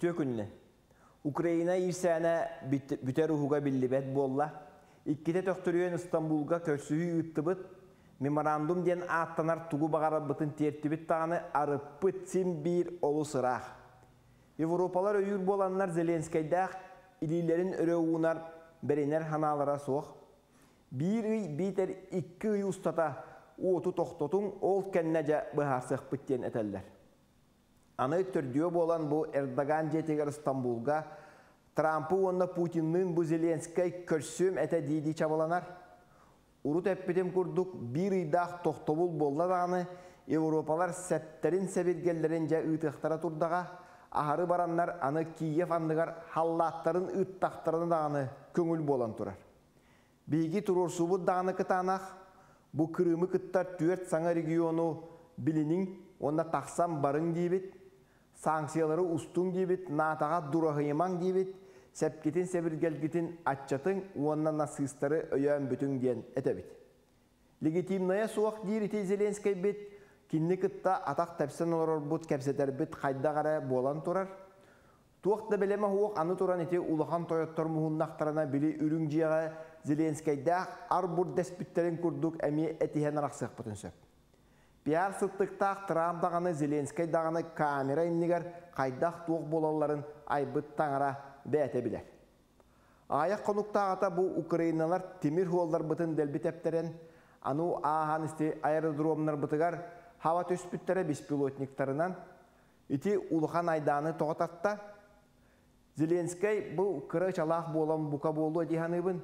Үтүө күнүнэн. Украина иирсээнэ бүтэр уһуга биллибэт буолла. Иккитэ төхтүрүйэн Стамбулга көрсүһүү ыыттыбыт. Меморандум диэн ааттанар тугу баҕарарбытын тиэртибит даҕаны арыппыт син биир олус ыраах. Европалар өйүүр буоланнар Зеленскэйдээх илиилэрин өрө уунар, бэринэр санаалара суох. Биир ый биитэр 2 ый устата уоту тохтотуҥ, ол кэннэ дьэ быһаарсыахпыт диэн этэллэр. Аны төрдүө буолан бу Эрдоган дьиэтигэр Стамбулга Трампы уонна Путинныын бу Зеленскэй көрсүөм этэ дии-дии чабыланар. Урут эппитим курдук биир ыйдаах тохтобул буолла даҕаны Европалар сэптэрин-сэбиргэллэрин дьэ ыытыахтара турдаҕа, аһары бараннар аны Киев анныгар халлааттарын ыыттахтарына даҕаны көҥүл буолан турар. Биһиги туруорсуубут даҕаны кытаанах, бу Крымы кытта 4 саҥа региону билиниҥ уонна тахсан барыҥ диибит, санкциялары устуҥ диибит, НАТО-ҕа дураһыйымаҥ диибит, сэпкитин-сэбиргэлгитин аччатыҥ уонна насыыстары өйөөн бүтүҥ диэн этэбит. Легитимнайа суох диир ити Зеленскэйбит, кинини кытта атах тэпсэн олорорбут, кэпсэтэрбит хайдах эрэ буолан турар. Туох да бэлэмэ суох аны туран ити улахан тойоттор муһуннахтарына били үрүҥ дьиэҕэ Зеленскэйдээх ар-бур дэспиттэрин курдук эмиэ этиһэн арахсыахпытын сөп. Пиар сыттыктаах Трамп даҕаны Зеленскэй даҕаны камера иннигэр хайдах туох буолалларын айбыт таҥара бэйэтэ билэр. Аҕыйах хонуктааҕыта бу украиналар тимир суолларбытын дэлби тэптэрэн, аны ааһан исти аэродромнарбытыгар хаба түспүттэрэ беспилотниктарынан. Ити улахан айдааны тоҕо тарта? Зеленскэй бу кыра ычалаах буолан бука буолуо дии саныыбын.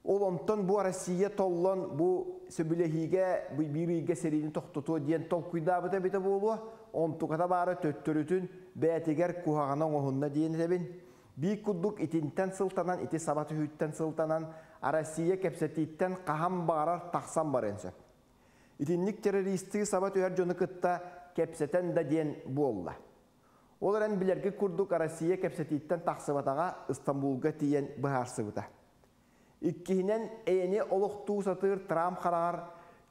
Ол онтон бу Россия толлон бу сөбүлэһиигэ бу биир ыйга сэриини тохтотуо диэн толкуйдаабыта эбитэ буолуо. Онтуката баара төттөрүтүн бэйэтигэр куһаҕана оҥоһунна диэн этэбин. Биир курдук итинтэн сылтанан, ити саба түһүүттэн сылтанан Россия кэпсэтииттэн хаһан баҕарар тахсан барыан сөп. Итинник террористыы саба түһэр дьону кытта кэпсэтэн да диэн буолла. Ол эрэн билэргит курдук Россия кэпсэтииттэн тахсыбатаҕа Стамбулга тиийэн быһаарсыбыта. Иккиһинэн, эйэни олохтуу сатыыр Трамп хараҕар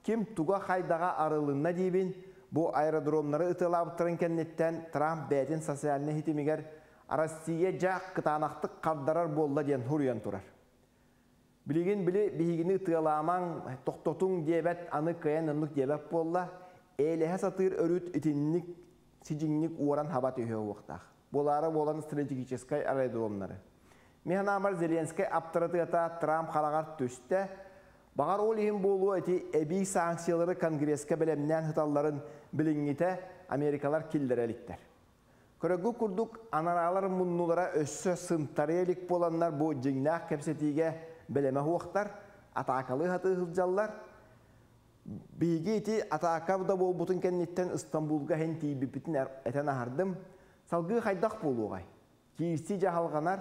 ким туга-хайдаҕа арылынна диибин, бу аэродромнары ытыалаабыттарын кэнниттэн Трамп бэйэтин социальнай ситимигэр Россия дьэ кытаанахтык хардарар буолла диэн суруйан турар. Билигин били биһигини ытыалаамаҥ, тохтотуҥ диэбэт, аны кыайан оннук диэбэт буолла. Ээлэһэ сатыыр өрүт итинник сидьиҥник уоран хаба түһүө уохтаах. Буолаары буолан стратегическай аэродромнары. Мин санаабар Зеленскэй аптарытыата Трамп хараҕар түстэ. Баҕар ол иһин буолуо ити эбии санкциялары Конгресска бэлэмнээн сыталларын билиҥҥитэ Америкалар киллэрэ иликтэр. Көрөгү курдук анараалар муннулара өссө сынтарыйа илик буоланнар бу дьиҥнээх кэпсэтиигэ бэлэмэ суохтар, атаакалыы сатыы сылдьаллар. Биһиги ити атаака да буолбутун кэнниттэн Стамбулга иһин тиийбиппитин этэн аһардым. Салгыы хайдах буолуоҕай? Киирсии дьаһалҕанар,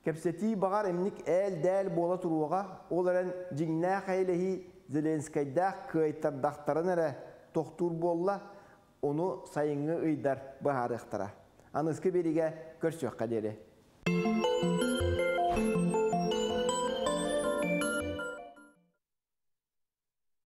кэпсэтии баҕар эмник ээл-дээл буола туруоҕа, ол эрэн дьиҥнээх эйэлэһии Зеленскэйдээх кыайтардахтарын эрэ тохтуур буолла, ону сайыҥҥы ыйдар быһаарыахтара. Аныгыскы биэриигэ көрсүөххэ диэри.